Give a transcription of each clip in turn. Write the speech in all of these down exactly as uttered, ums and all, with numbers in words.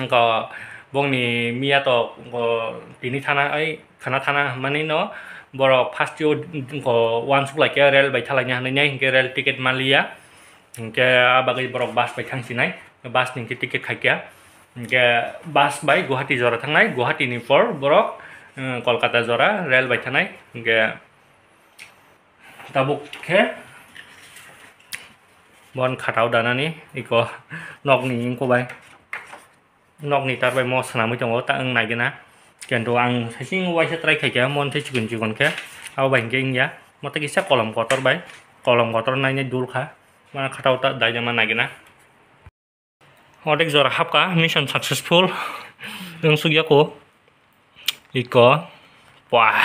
Wngkha bongni miya to wngkha tini thana, ai khana thana hwnmani no borok first o wngkha uansuk lai khe rel bai thalaina hinwi nai, hinkhe rel ticket manliya, hinkhe ah bagwi borok bus bai thang sinai, bus ni hinkhe ticket khaikha, hinkhe bus bai Guwahati jora thangnai, Guwahati ni por borok, eh, Kolkata jora rel bai thanai, hinkhe tabuk khe bon khatao danani iko nokni wngkha bai. Nokni tar bai mo swnamwi tongo, ta wng naigwna. Kintu ang saiching waisa try khaikha, mon tei chikon chikon khe. Abo bai hinkhe wngya. Mo tei kisa kolom kotor bai. Kolom kotor nainai dul kha. Mana khatao ta daida ma naigwna. Odek jora hapkha, mission successful. Wng sukya ko. Iko. Wah,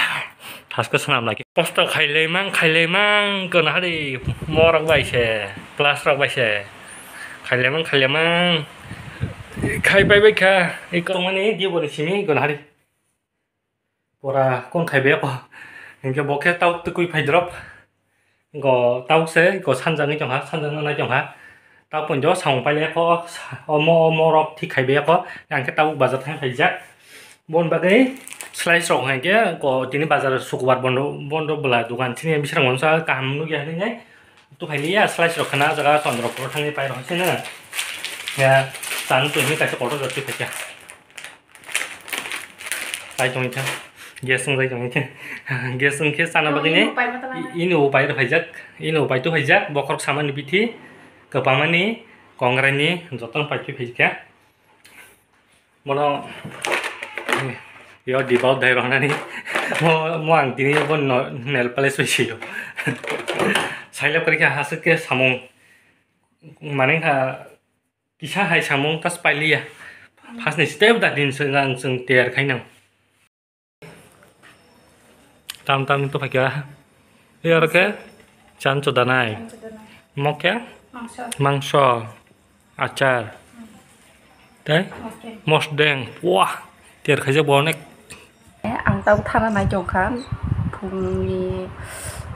thaske swnam lai. Kosto khailai mang, khailai mang, kono hari morok bai se, class rok bai se. Khailai mang, khailai mang. Khai pai bai kha, iko mani di bori simi kono hari. Pora kon khai bai ko. Hinkhe bo khe tau tukui phai drop. Go tau se, go sanjak wng tongkha, sanjak nai tongkha. Tau ponjo samung pailai ko, omo, omo rok thik khai bai ko. Ang khe tabuk bazar thang khaijak. Bon bagwi slice rok hai khe ko tini bazar sukubar bondo, bondo bwla dogan chini bising monsa kaham nugya hinwi nai. Tu hai liya slice rok khana jaga chondro poro thangwi pai rok sini. Ya, tan tu ni kaisa kotor jati khaikha. Pai tongwi kha. Gas wng jai tongwi kha. Gas wng khe chana bagwi ne. Ino pai rok phaijak. Ino pai tu phaijak. Bokhorok samani bithi. Kwpamani. Kongrani. Jotono pai tu phaijak. Bono yo dibao dai rohnani mo, mo ang tini bo no nail polish bai sio. Sailap kari kha hasuk ke samung mane kha kisa hai samung tas pailiya. First ni step da din sung ang sung tiar khainang. Tam tam to phakya. Yo aro ke chan chodanai. Mokya? Mangso. Mangso. Achar. Tei? Mosdeng. Mosdeng. Wah. Tiar khaijak bo onek. Ang tabuk thana nai tongkha. Phungni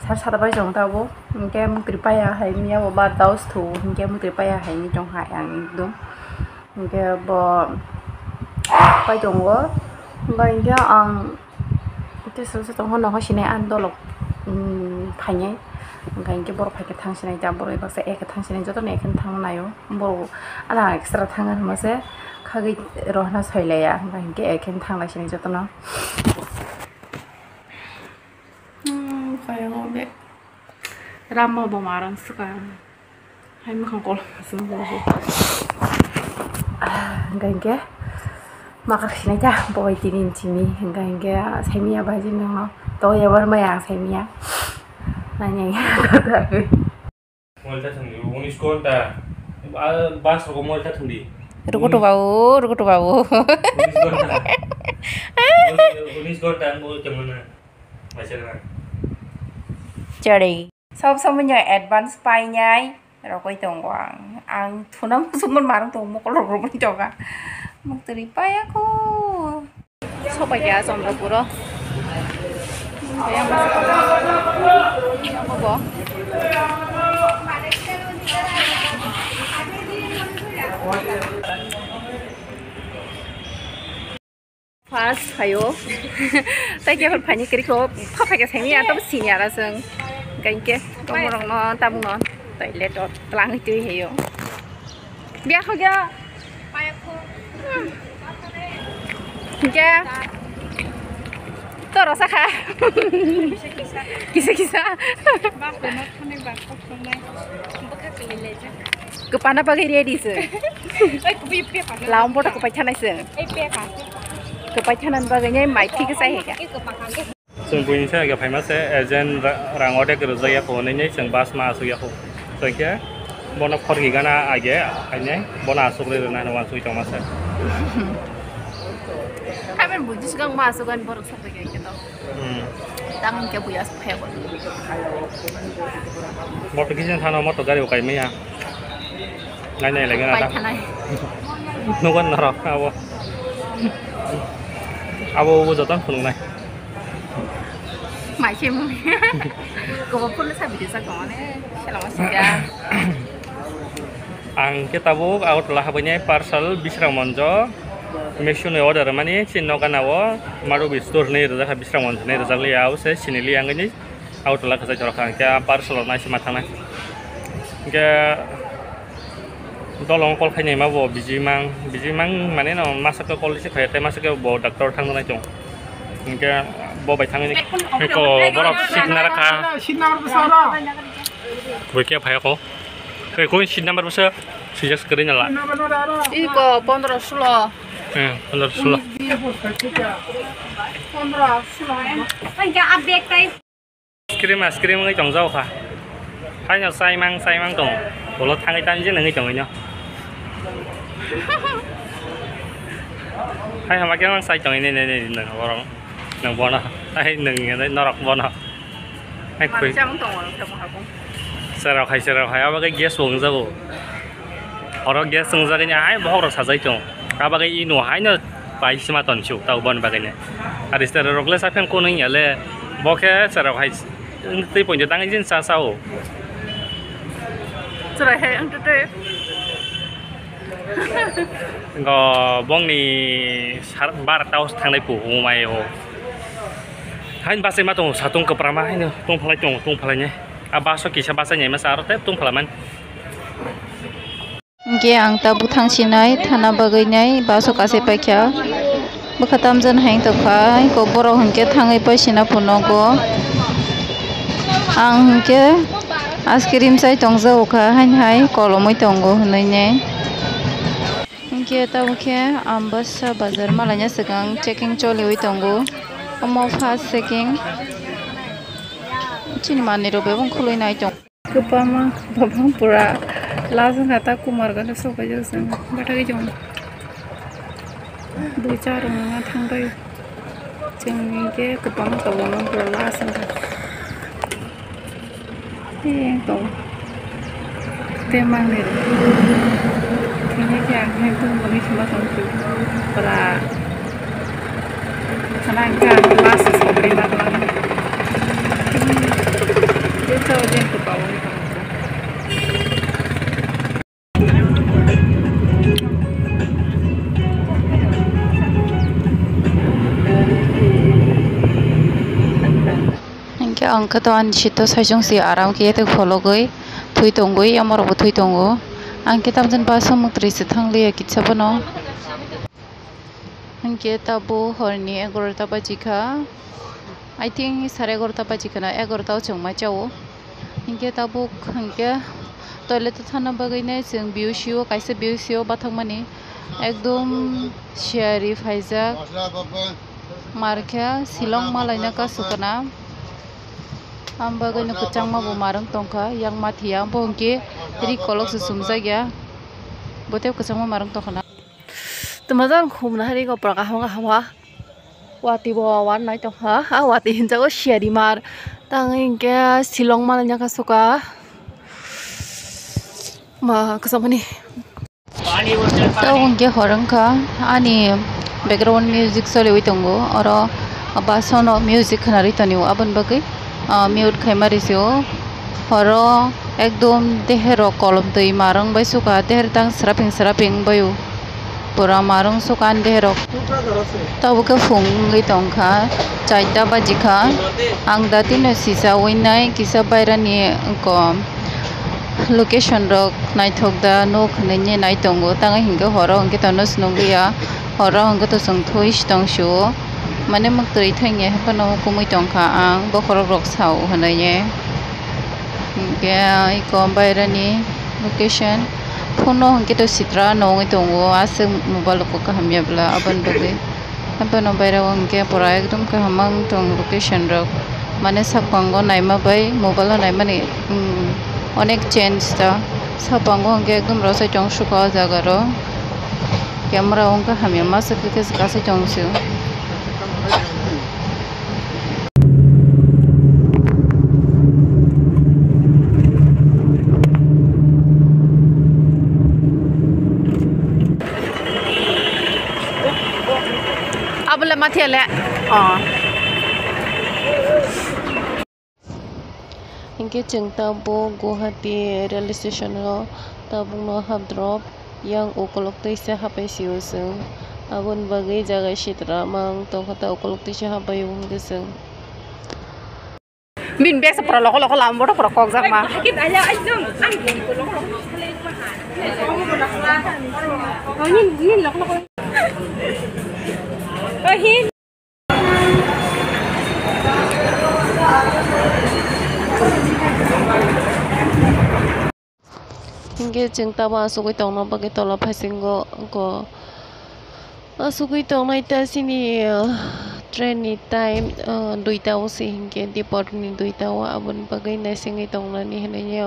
sar sata bai tong tabuk. Hinkhe mukri paya hai miya bo bar daus thu. Hinkhe mukri paya hai ni tongkha ang ekdom. Hinkhe bo pai tongo. Hinkhe ang Tei sal se tongkha nohor sinai ani dolok, um, phainai. Hwnkha hinkhe borok phaikhe thang sinai ta borok baksa ekhe thang sinai jotono ekhe thang naio. Borok ala extra thang hwnma se khagwi rohorna soilaiya. Hwnkha hinkhe ekhe thang lai sinai jotono. Hmm, kaya ngo be. Rama bo marang swkang. Hai mwkhang kolom aswk bo. Ah, hwnkha hinkhe makar sinai ta bo bai tini chini hwnkha hinkhe saimanya bai jin no to yabar maya saimanya. Nanya. Mobile ta thangdi, unis ghonta. Ah, bus rogo mobile ta thangdi. Rukutu babu, rukutu babu. Unis ghonta. Unis ghonta ang bo tongmana. Chari. Sob somoi no advance painai rogwi tongo ang. Ang thuna muchungmani marwng tongo, mokol rok rwgwi tongo. Muktwi paiya kho. Sopai kha Chandrapuro. Obo. First phaio. Tai khe phani kwrwi kho, pha phaikhe saimanya, tamo sini ara chwng. Hwnkhe tomorokno tabukno toilet o twlangwi twi haio. Biya khogya. Hwnkhe. Toro sakha. Kisa kisa. Kwpana bagwi ready se. Oi, kubi pepa. Laom boto kwpai thanai se. Ei pepa. Kwpai thanani bagwi nai mai thik sai heka. Chwng buini se age phaima se agent ra-, rang order rwjak ya kho, nini chwng bus ma asuk ya kho. Chwng khe bono khorki gana age, haine bono asuk rwi rwna hwnwi uansugwi tongma se. Kaiben buji swkang ma asuk ani borok. Hmm. Tang hwnkhe buya phaiya bo. Motor kisa thano motor gari bo kaimaya. Nai nai lagi na ta. Paithanai. Nugon norok abo. Abo bo joton phunuknai. Mai se mung. Kobo phunuk sa bidi sa kong ne. Selama sida. Ang khe tabuk Agartala habainai parcel Bisramganj. Meesho ni order mani chini nokana o Marubi store hinwi rijak kha, Bisramganj hinwi rijak liya, abo se sini liya wngwi ni auto la kwchai torkha, hwnkhe parcel rok naisima thangnai. Hwnkhe dolong call khainai ma bo Bijimang, Bijimang mane no masa khe call receive khaiya tei masa khe bo doctor thangna nai chong. Hwnkhe bo bai thangwi ni ko borok seat narakha. Bui khe phai ako. Ei, koi seat number bwsa? Swijak kwrwi nala. Iko pondro sulo. Hmm, pondro sulo. Pondro sulo. Ice cream, ice cream wngwi tongjao kha. Haino chaimang, chaimang tong. Bolo thangwi tamjin wngwi tongwi no. Hai hama khe mang sai tongwi ne, ne, ne, ne, borok. Nang bono. Hai nang, norok bono. Hai khoi. Manwi chamung tongo, nang tamo habung. Serok hai, serok hai, abo khe gas bo wngjago. Oro gas wngjagani hai bohok rok sajai tong. Abo khe ino haino pai sima ton suk tau bon bagwi ne. Ari serok le saphang kono ya le. Bo khe serok hai twi poito tangwi jin sa sao. Chwrai hai ang twi. Go bongni sar bar taos thangnai pu umai o. Hain basai ma tongo, satung kwprama haino tong phalai tongo, tong phalai ne. A baso kisa basai nai masa aro tei tong phalai man. Hingke ang tabuk thang sinai thana bagwi nai baso kasai paikha. Bwkha tamjani hai tongkha, hingke borok hingke thangwi paisina phunukgo. Ang hingke ice cream chai tongjago kha, haini hai kolomwi tongo hinui ne. Hingke tabuk khe Ambassa bazar malaina swkang checking choliwi tongo. Omo first checking. Chini manwi rok bebak khului nai tong. Kwbangma, kwbang pura last wngkha ta kumar gana sok paijak chwng bathagwi chwng bui cha rwngna thangbai chwng hinkhe kwbangma kwbangma pura last wngkha. Tei tong tei mangnwi rw thini khe ang khe tongmani sima tong pura khana hinkhe ang last sokri ma tong. Tei chao jeng kwbangma. Hingke ang khe to ani seat o saichung si aram khe tei phologwi thui tongwi, omo rok bo thui tongo. Ang khe tamjani bus o mwktwi se thang liya kisa phano. Hingke tabuk horni egarota baji kha. I think sare egarota baji kheno, egarota o chwng mai cha o. Hingke tabuk hingke toilet o thana bagwi nai chwng B O C o, kaisa B O C o bathakmani ekdom siyari phaijak. Mar khe silong malaina kasu kana. Am bagwi no kwchangma bo marwng tongkha, yang mathiya bo hingke ri kolok se sumjak ya. Bo tei kwchangma marwng tongkha na. Twmajang khum na hari go pora kaham kaham ha. Wati bo wan nai tong ha. A wati hinjago siyari mar. Tang hinkhe silong mananya ka suka. Ma kwsang mani. Tau hinkhe hor wngkha ani background music choliwi tongo. Oro basono music khwnarwi tonio aboni bagwi. Ah, mute khaima rw sio. Horo ekdom deherok kolom twi marwng bai suka, deher tang sraping sraping bai o. Pura marwng suka ani deherok. Tabuk khe phung wngwi tongkha, chaita baji kha. Ang datino sisa winai kisa bairani kom location rok naithok da nuk hinwi nai tongo. Tang hinkhe horo hinkhe tono se nukliya. Horo hinkhe to chwng thui se tong sio. Mane mwktwi thangya haphano kumui tongkha ang, bokhorok rok sao hwnwi. Hinkhe iko bairani location phone o hinkhe to sitra no wngwi tongo, aswk mobile rok kaham ya bwla aboni bagwi. Haphano bairao hinkhe pura ekdom kaham wng tong location rok, mane sakpango naima bai mobile o naimani, mm, onek change ta. Sakpango hinkhe ekdom rwchai tong sukha o jaga rok. Camera wngkha hamya masa khe khe se kasai tong sio. Abole mathiya le. Oh. Hinkhe chwng tabuk Guwahati rail station o tabukno hapdrop yang ukolok twisa hapai sio chwng. Aboni bagwi jaga sitra mang tongkha ta ukolok tisa habai wngkhe chwng. Bini bag se pura loko loko lama boto pura kokjakma. Hinkhe chwng tamo asugwi tongna bagwi tola phaisingo wngkha. Asugwi tongnai ta chini, ah, train ni time, ah, duita o se hinkhe, dipor ni duita o, aboni bagwi naisingwi tongnani hinwi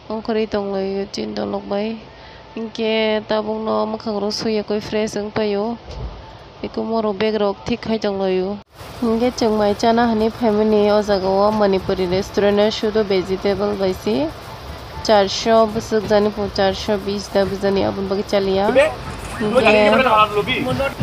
ongkhorwi tonglaio chini dolok bai. Hinkhe tabukno mwkhang rok sui yakwi fresh wng paio. Eko morok bag rok thik khai tonglaio. Hinkhe chwng mai chana hinwi phaimani o jaga o Manipuri restaurant o sudo vegetable bai se charso bwswk jani pho charso bis da bwjani aboni bagwi chaliya. Hinkhe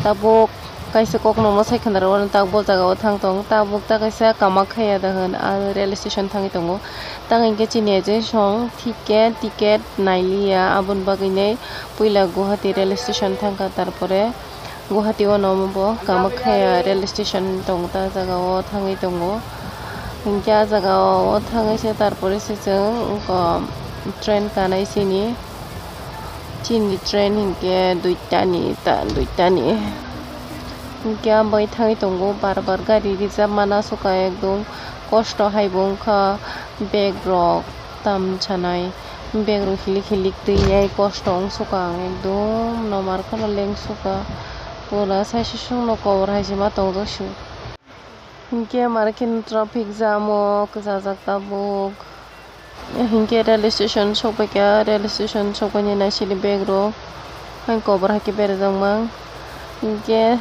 tabuk kaisa kokno mwsai khwna rw tabuk bo jaga o thang tong tabuk ta kaisa Kamakhya da hwn a rail station thangwi tongo. Tang hinkhe chini agent song ticket ticket nailiya aboni bagwi nai puila Guwahati rail station thangkha tarpore. Guwahati o no omo bo Kamakhya rail station tongo ta jaga o thangwi tongo. Hinkhe ah jaga o thangwi se tarpore se chwng train kanai chini. Chini train hinkhe duita ni ta duita ni. Hinkhe ah bai thangwi tongo bar bar gari rijak mana sukha ekdom kosto hai bo wngkha bag rok. Tam sanai bag rok hilik hilik twi nai kosto wng sukha ang ekdom nomar kheno leng sukha pura sai sisung no kobor hai se ma tong jak sio. Hinkhe mare khe traffic jam o kwchajak tabuk hinkhe rail station sokbaikha rail station sokbaini naisili bag rok hai kobor hai khe berajak mang hinkhe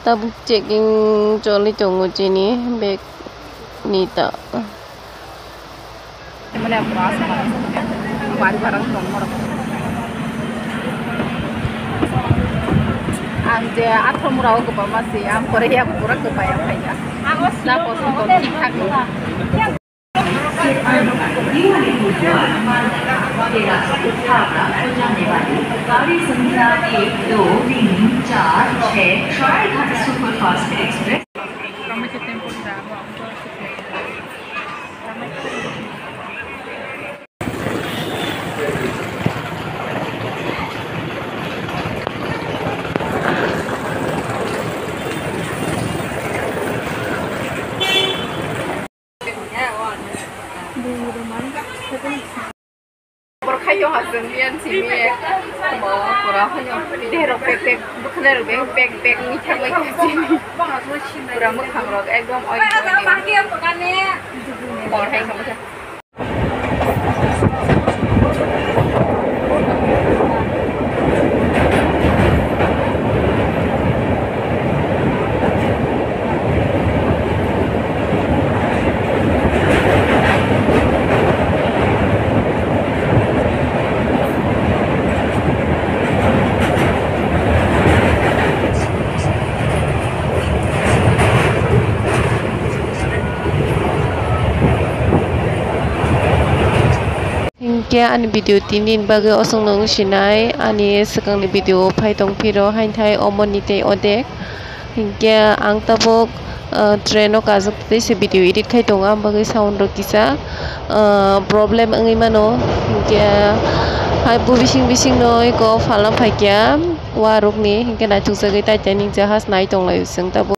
tabuk checking choli tongo chini bag ni ta. Ang je athro mura o kwbangma se, ang pore ya pura kwbaya phaikha. Na kosom kom thik thak no. गाड़ी संख्या एक दो तीन चार छः Saraighat superfast express. Borkhayo ha chwng miyan simi mo pura khayo derok pek pek bwkhanai rok pek pek pek ni thangwi simi pura mwkhang rok ekdom oi borkhai kha. Hinkhe ani video tini ni bagwi osong no wng sinai, ani swkangni video phai tong phiro hainthai omoni tei odek. Hinkhe ang tabuk, ah, train o kajak tei se video edit khai tongo, ang bagwi sound rok kisa, ah, problem wngwi mano. Hinkhe hai bo bising bising no eko phalna phaikha warukni, hinkhe naithokjagwi Titanic jahaj nai tonglaio chwng tabuk.